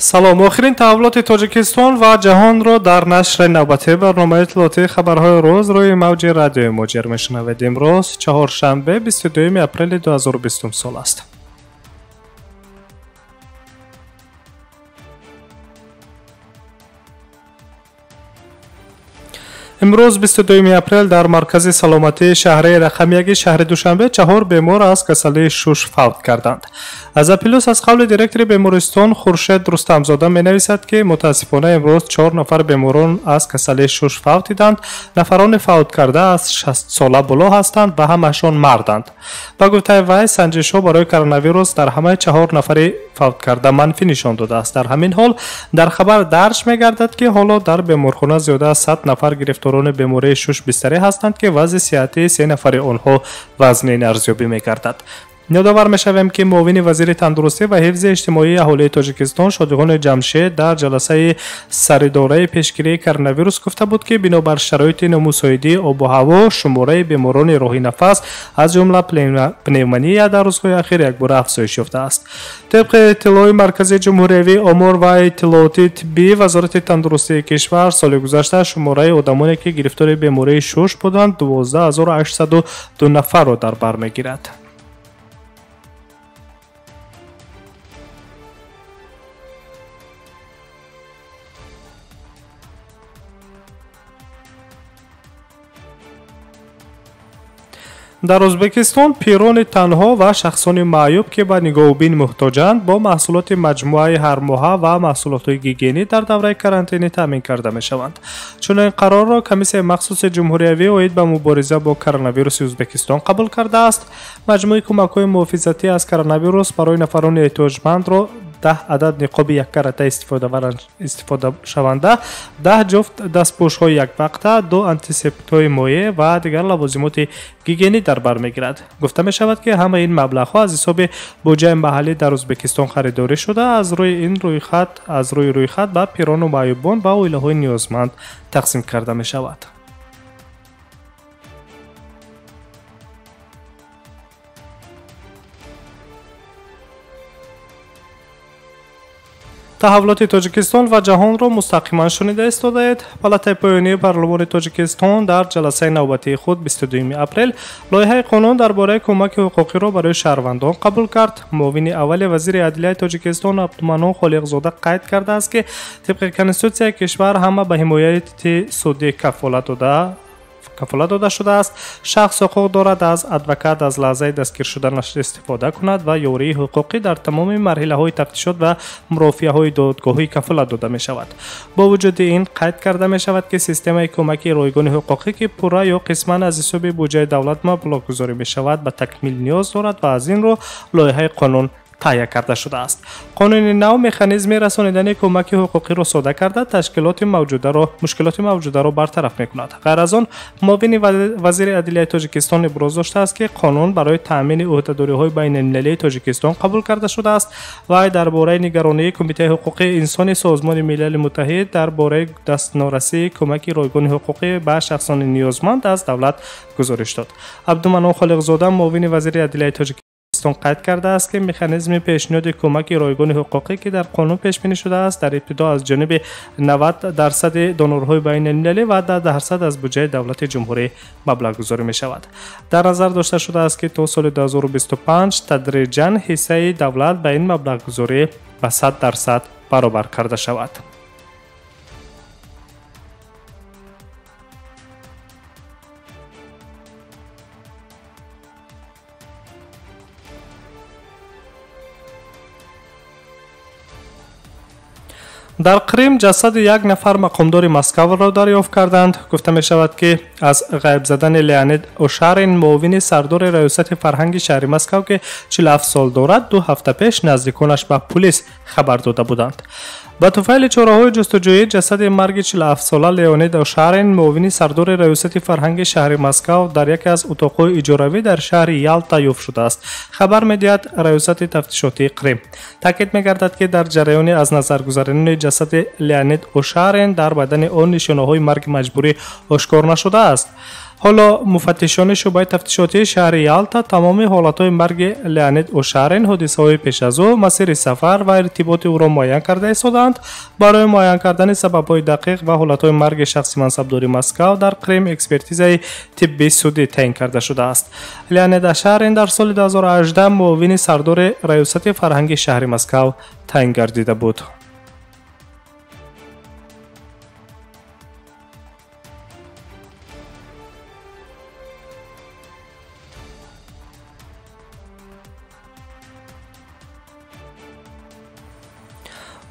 Салом. Охирин таҳаввулоти Тоҷикистон ва ҷаҳонро дар нашри навбатии барномаи иттилоотии хабарҳои рӯз рӯи мавҷи радиои Муҳоҷир мешунавед. Имрӯз чаҳоршанбе, 22 апрели 2020 сол аст. Имрӯз 22 апрел дар маркази саломатии шаҳри рақами 1 шаҳри Душанбе 4 бемор аз касалии шуш фавт карданд. Азаплюс аз қавли директори бемористон Хуршед Рустамзода менависад, ки мутаассифона имрӯз 4 нафар беморон аз касалии шуш фавтиданд. Нафарони фавт карда аз 60 сола боло ҳастанд ва ҳамаашон марданд. Ба гуфтаи вай, санҷишҳо барои коронавирус дар ҳамаи 4 нафари фавт карда манфӣ нишон додааст. Дар ҳамин ҳол дар хабар дарҷ мегардад, ки ҳоло дар беморхона зиёда аз 100 нафар гирифторони бемории шуш бистарӣ ҳастанд, ки вазъи сиҳатии 3 нафари онҳо вазнин арзёбӣ мегардад. Ёдовар мешавем, ки муовини вазири тандурустӣ ва ҳифзи иҷтимоии аҳолии Тоҷикистон Шодиғони Ҷамшед дар ҷаласаи саридораи пешгирии коронавирус гуфта буд, ки бинобар шароити номусоидии обу ҳаво шумораи беморони роҳи нафас аз ҷумла пневмония дар рӯзҳои ахир якбора афзоиш ёфтааст. Тибқи иттилои Маркази ҷумҳуриявии омор ва иттилооти тиббии Вазорати тандурустии кишвар, соли гузашта шумораи одамоне, ки гирифтори бемории шуш буданд, 12802 нафарро дар бар мегирад. Дар Ӯзбекистон пирони танҳо ва шахсони маъюб, ки ба нигоҳубин муҳтоҷанд, бо маҳсулоти маҷмӯаи ҳармоҳа ва маҳсулотҳои гигиенӣ дар давраи карантинӣ таъмин карда мешаванд. Чунин қарорро Комиссияи махсуси ҷумҳуриявӣ оид ба мубориза бо коронавируси Ӯзбекистон қабул кардааст. Маҷмӯи кӯмакҳои муҳофизатӣ аз коронавирус барои нафарони эҳтиёҷмандро 10 адад ниқоби яккарата истифодашаванда, 10 ҷуфт дастпӯшҳои яквақта, 2 антисептикҳои моеъ ва дигар лавозимоти гигиенӣ дар бар мегирад. Гуфта мешавад, ки ҳамаи ин маблағҳо аз ҳисоби буҷаи маҳаллӣ дар Ӯзбекистон харидорӣ шуда, аз рӯи рӯйхат ба пирону маъюбон ва оилаҳои ниёзманд тақсим карда мешавад. Таҳаввулоти Тоҷикистон ва ҷаҳонро мустақиман шунида истодаед. Палатаи поёнии парлумони Тоҷикистон дар ҷаласаи навбатии худ 22 апрел лоиҳаи қонун дар бораи кӯмаки ҳуқуқиро барои шаҳрвандон қабул кард. Муовини аввали вазири адлияи Тоҷикистон Абдуманон Холиқзода қайд кардааст, ки тибқи конститутсияи кишвар ҳама ба ҳимояти судӣ кафолат дода шудааст. Шахс ҳуқуқ дорад аз адвокат аз лаҳзаи дастгир шуданаш истифода кунад ва ёрии ҳуқуқӣ дар тамоми марҳилаҳои тафтишот ва мурофиаҳои додгоҳӣ кафолат дода мешавад. Бо вуҷуди ин қайд карда мешавад, ки системаи кӯмаки ройгони ҳуқуқӣ, ки пурра ё қисман аз ҳисоби буҷаи давлат маблағгузорӣ мешавад, ба такмил ниёз дорад ва аз ин рӯ лоиҳаи қонун таҳия карда шудааст. Қонуни нав механизми расонидани кӯмаки ҳуқуқиро сода карда, мушкилоти мавҷударо бартараф мекунад. Ғайр аз он, муовини вазири адлияи Тоҷикистон иброз доштааст, ки қонун барои таъмини ӯҳдадориҳои байналмилалии Тоҷикистон қабул карда шудааст. Вай дар бораи нигаронии Кумитаи ҳуқуқи инсони Созмони Милали Муттаҳид дар бораи дастнорасии кӯмаки ройгони ҳуқуқӣ ба шахсони ниёзманд аз давлат гузориш дод. Абдуманон Холиқзода, муовини вазири адлияи Тоҷикистон, қайд кардааст, ки механизми пешниҳоди кӯмаки ройгони ҳуқуқӣ, ки дар қонун пешбинӣ шудааст, дар ибтидо аз ҷониби 90% донорҳои байналмилалӣ ва 10% аз буҷаи давлати ҷумҳурӣ маблағгузорӣ мешавад. Дар назар дошта шудааст, ки то соли 2025 тадриҷан ҳиссаи давлат ба ин маблағгузорӣ ба 100% баробар карда шавад. Дар Қрим ҷасади як нафар мақомдори Москваро дарёфт карданд. Гуфта мешавад, ки аз ғайб задани Леонид Ошарин, муовини сардори раёсати фарҳанги шаҳри Москав, ки 47 сол дорад, 2 ҳафта пеш наздиконаш ба пулис хабар дода буданд. Ба туфайли чораҳои ҷустуҷӯӣ ҷасади марги 47-сола Леонид Ошарин, муовини сардори раёсати фарҳанги шаҳри Москав, дар яке аз утоқҳои иҷоравӣ дар шаҳри Ялта ёфт шудааст, хабар медиҳад раёсати тафтишотии Қрим. Таъкид мегардад, ки дар ҷараёни аз назаргузаронии ҷасади Леонид Ошарин дар бадани он нишонаҳои марги маҷбурӣ ошкор нашудааст. Ҳоло муфаттишони шӯъбаи тафтишотии шаҳри Ялта тамоми ҳолатҳои марги Леонид Ошарин, ҳодисаҳои пеш аз ӯ, масири сафар ва иртиботи ӯро муайян карда истодаанд. Барои муайян кардани сабабҳои дақиқ ва ҳолатҳои марги шахси мансабдори Москав дар Қрим экспертизаи тиббии судӣ таъин карда шудааст. Леонид Ашарин дар соли 2018 муовини сардори раёсати фарҳанги шаҳри Москав таъин гардида буд.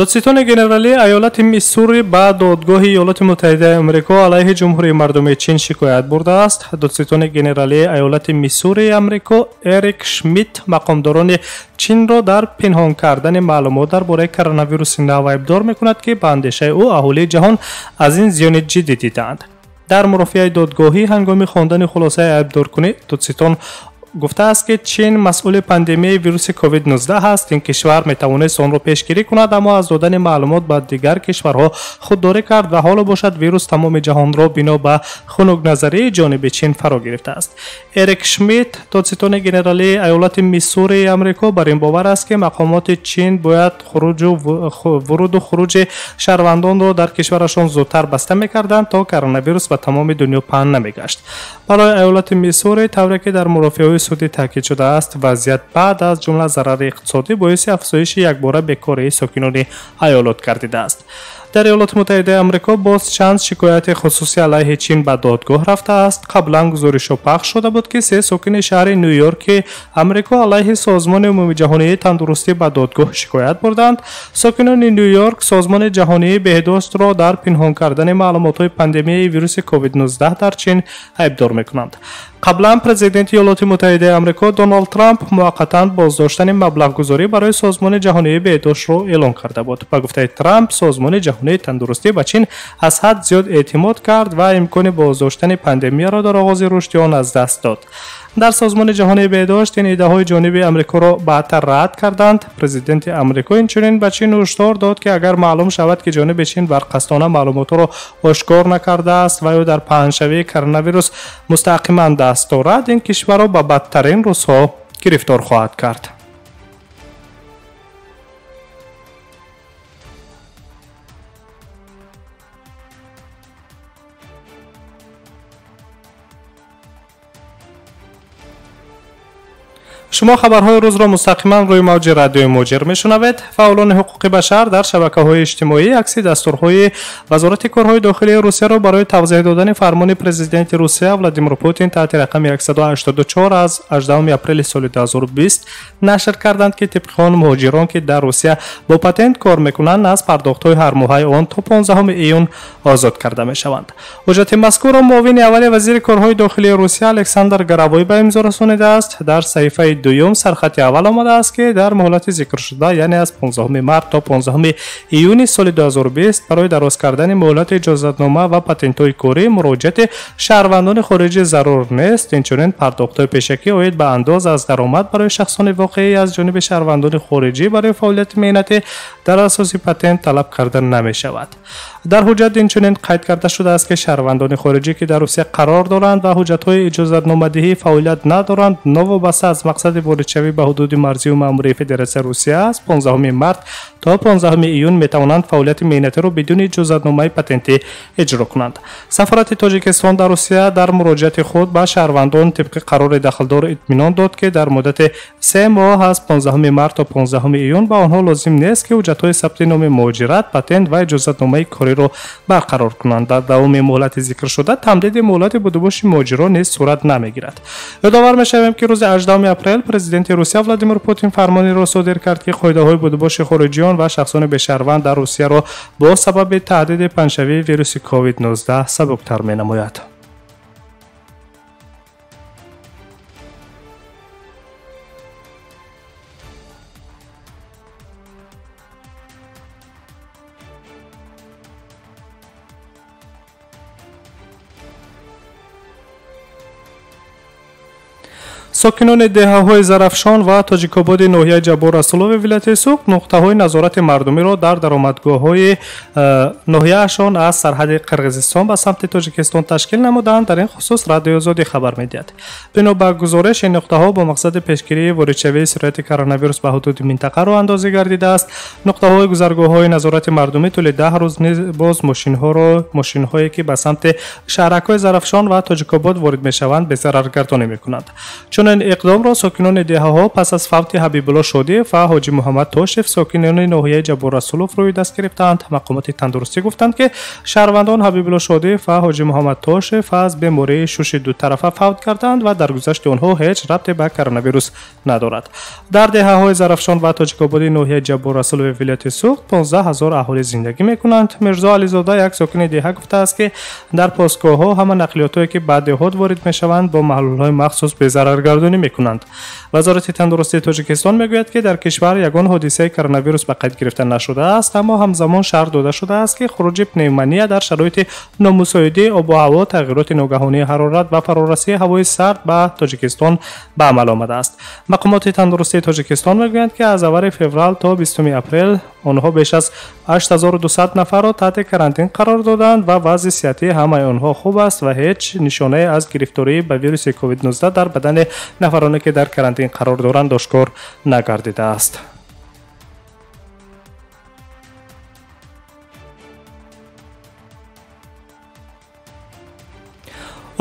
Додситони генералии аёлати Миссури ба додгоҳи Иёлоти Муттаҳидаи Амрико алайҳи Ҷумҳурии Мардумии Чин шикоят бурдааст. Додситони генералии аёлати Миссурии Амрико Эрик Шмидт мақомдорони Чинро дар пинҳон кардани маълумот дар бораи коронавируси нав айбдор мекунад, ки ба андешаи ӯ аҳолии ҷаҳон аз ин зиёни ҷиддӣ дидаанд. Дар мурофиаи додгоҳӣ ҳангоми хондани хулосаи айбдоркунӣ додситон гуфтааст, ки Чин масъули пандемияи вируси COVID-19 аст. Ин кишвар метавонист онро пешгирӣ кунад, аммо аз додани маълумот ба дигар кишварҳо худдорӣ кард ва ҳоло бошад вирус тамоми ҷаҳонро бино ба хунукназарии ҷониби Чин фаро гирифтааст. Эрик Шмидт, додситони генералии аёлати Миссурии Амрико, бар ин бовар аст, ки мақомоти Чин бояд вуруду хуруҷи шаҳрвандонро дар кишварашон зудтар баста мекарданд, то коронавирус ба тамоми дунё паҳн намегашт. Барои аёлати Миссури, тавре ки дар мурофиаҳои судӣ таъкид шудааст, вазъият баъд аз ҷумла зарари иқтисодӣ боиси афзоиши якбора бекории сокинони аёлот гардидааст. Дар Иёлоти Муттаҳидаи Амрико боз чанд шикояти хусусӣ алайҳи Чин ба додгоҳ рафтааст. Қаблан гузоришҳо пахш шуда буд, ки се сокини шаҳри Ню-Йорки Амрико алайҳи Созмони Умумиҷаҳонии тандурустӣ ба додгоҳ шикоят бурданд. Сокинони Ню-Йорк Созмони Ҷаҳонии беҳдоштро дар пинҳон кардани маълумотҳои пандемияи вируси COVID-19 дар Чин айбдор мекунанд. Қаблан президенти Иёлоти Муттаҳидаи Амрико Доналд Трамп муваққатан боздоштани маблағгузорӣ барои Созмони Ҷаҳонии беҳдоштро эълон карда буд. Ба гуфтаи Трамп, Созмони Ҷаҳонии тандурустӣ ба Чин аз ҳад зиёд эътимод кард ва имкони боздоштани пандемияро дар оғози рушди он аз даст дод. Дар Созмони Ҷаҳонии беҳдошт ин иддаҳои ҷониби Амрикоро баъдтар рад карданд. Президенти Амрико инчунин ба Чин ҳушдор дод, ки агар маълум шавад, ки ҷониби Чин барқасдона маълумотҳоро ошкор накардааст ва ё дар паҳншавии коронавирус мустақиман даст дорад, ин кишварро ба бадтарин рӯзҳо гирифтор хоҳад кард. Шумо хабарҳои рӯзро мустақиман рӯи мавҷи радиои Муҳоҷир мешунавед. Фаъолони ҳуқуқи башар дар шабакаҳои иҷтимоӣ акси дастурҳои Вазорати корҳои дохилии Русияро барои тавзеҳ додани фармони президенти Русия Владимир Путин таҳти рақами 184 аз 18 апрели соли 2020 нашр карданд, ки тибқи он муҳоҷирон, ки дар Русия бо патент кор мекунанд, аз пардохтҳои ҳармоҳаи он то 15 июн озод карда мешаванд. Ҳуҷҷати мазкурро муовини аввали вазири корҳои дохилии Русия Александр Горовой ба имзо расонидааст. Дар саҳифаи дуюм сархати аввал омадааст, ки дар муҳлати зикршуда, яъне аз 15 март то 15 июни соли 2020 барои дароз кардани муҳлати иҷозатнома ва патентҳои корӣ муроҷиати шаҳрвандони хориҷӣ зарур нест. Инчунин пардохтҳои пешакӣ оид ба андоз аз даромад барои шахсони воқеӣ аз ҷониби шаҳрвандони хориҷӣ барои фаъолияти меҳнатӣ дар асоси патент талаб карда намешавад. Дар ҳуҷҷат инчунин қайд карда шудааст, ки шаҳрвандони хориҷӣ, ки дар Русия қарор доранд ва ҳуҷҷатҳои иҷозатномадиҳии фаъолият надоранд, новобаста аз мақсади воридшавӣ ба ҳудуди марзию маъмурии Федератсияи Русия аз 15 март то 15 июн метавонанд фаъолияти меҳнатиро бидуни иҷозатномаи патентӣ иҷро кунанд. Сафорати Тоҷикистон дар Русия дар муроҷиати худ ба шаҳрвандон тибқи қарори дахлдор итминон дод, ки дар муддати 3 моҳ аз 15 март то 15 июн ба онҳо лозим нест, ки ҳуҷҷатҳои сабти номи муҳоҷират, патент ва иҷозатномаи кориро барқарор кунанд. Дар давоми муҳлати зикршуда тамдиди муҳлати будубоши муҳоҷирон низ сурат намегирад. Ёдовар мешавем, ки рӯзи 18 апрел президенти Русия Владимир Путин фармонеро содир кард, ки қоидаҳои будубоши хориҷиён ва шахсони бешаҳрванд дар Русияро бо сабаби таҳдиди паҳншавии вируси COVID-19 сабуктар менамояд. Сокинони деҳаҳои Зарафшон ва Тоҷикободи ноҳияи Ҷаббор Расулови вилояти Суғд нуқтаҳои назорати мардумиро дар даромадгоҳҳои ноҳияашон аз сарҳади Қирғизистон ба самти Тоҷикистон ташкил намуданд. Дар ин хусус Радиои Озодӣ хабар медиҳад. Бино ба гузориш, ин нуқтаҳо бо мақсади пешгирии воридшавии сирояти коронавирус ба ҳудуди минтақа роҳандозӣ гардидааст. Нуқтаҳои гузаргоҳҳои назорати мардумӣ тӯли 10 рӯз низ боз мошинҳое ки ба самти шаҳракҳои Зарафшон ва Тоҷикобод ворид мешаванд, безараргардонӣ мекунанд. Чунин иқдомро сокинони деҳаҳо пас аз фавти Ҳабибулло Шодиев ва Ҳоҷи Муҳаммад Тошев, сокинони ноҳияи Ҷаббор Расулов, рӯи даст гирифтаанд. Мақомоти тандурустӣ гуфтанд, ки шаҳрвандон Ҳабибулло Шодиев ва Ҳоҷи Муҳаммад Тошев аз бемории шуши дутарафа фавт карданд ва даргузашти онҳо ҳеҷ рабте ба коронавирус надорад. Дар деҳаҳои Зарафшон ва Тоҷикободи ноҳияи Ҷаббор Расулови вилояти Суғд 15 ҳазор аҳолӣ зиндагӣ мекунанд. Мирзо Ализода, як сокини деҳа, гуфтааст, ки дар постгоҳҳо ҳама нақлиётҳое ки ба деҳот ворид мешаванд, бо маҳлулҳои махсус безараргардонӣ мекунанд. Вазорати тандурустии Тоҷикистон мегӯяд, ки дар кишвар ягон ҳодисаи коронавирус ба қайд гирифта нашудааст, аммо ҳамзамон шарҳ дода шудааст, ки хуруҷи пневмония дар шароити номусоидии обу ҳаво, тағйироти ногаҳонии ҳарорат ва фарорасии ҳавои сард ба Тоҷикистон ба амал омадааст. Мақомоти тандурустии Тоҷикистон мегӯянд, ки аз аввали феврал то 20 апрел онҳо беш аз 8200 нафарро таҳти карантин қарор доданд ва вазъи сиҳатии ҳамаи онҳо хуб аст ва ҳеҷ нишонае аз гирифторӣ ба вируси COVID-19 дар бадани нафароне ки дар карантин қарор доранд, ошкор нагардидааст.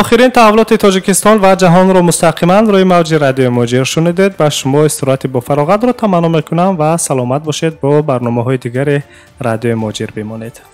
Охирин таҳаввулоти Тоҷикистон ва ҷаҳонро мустақиман рӯи мавҷи Радиои Муҳоҷир шунидед. Ба шумо истироҳати бофароғатро таманно мекунам ва саломат бошед. Бо барномаҳои дигари Радиои Муҳоҷир бимонед.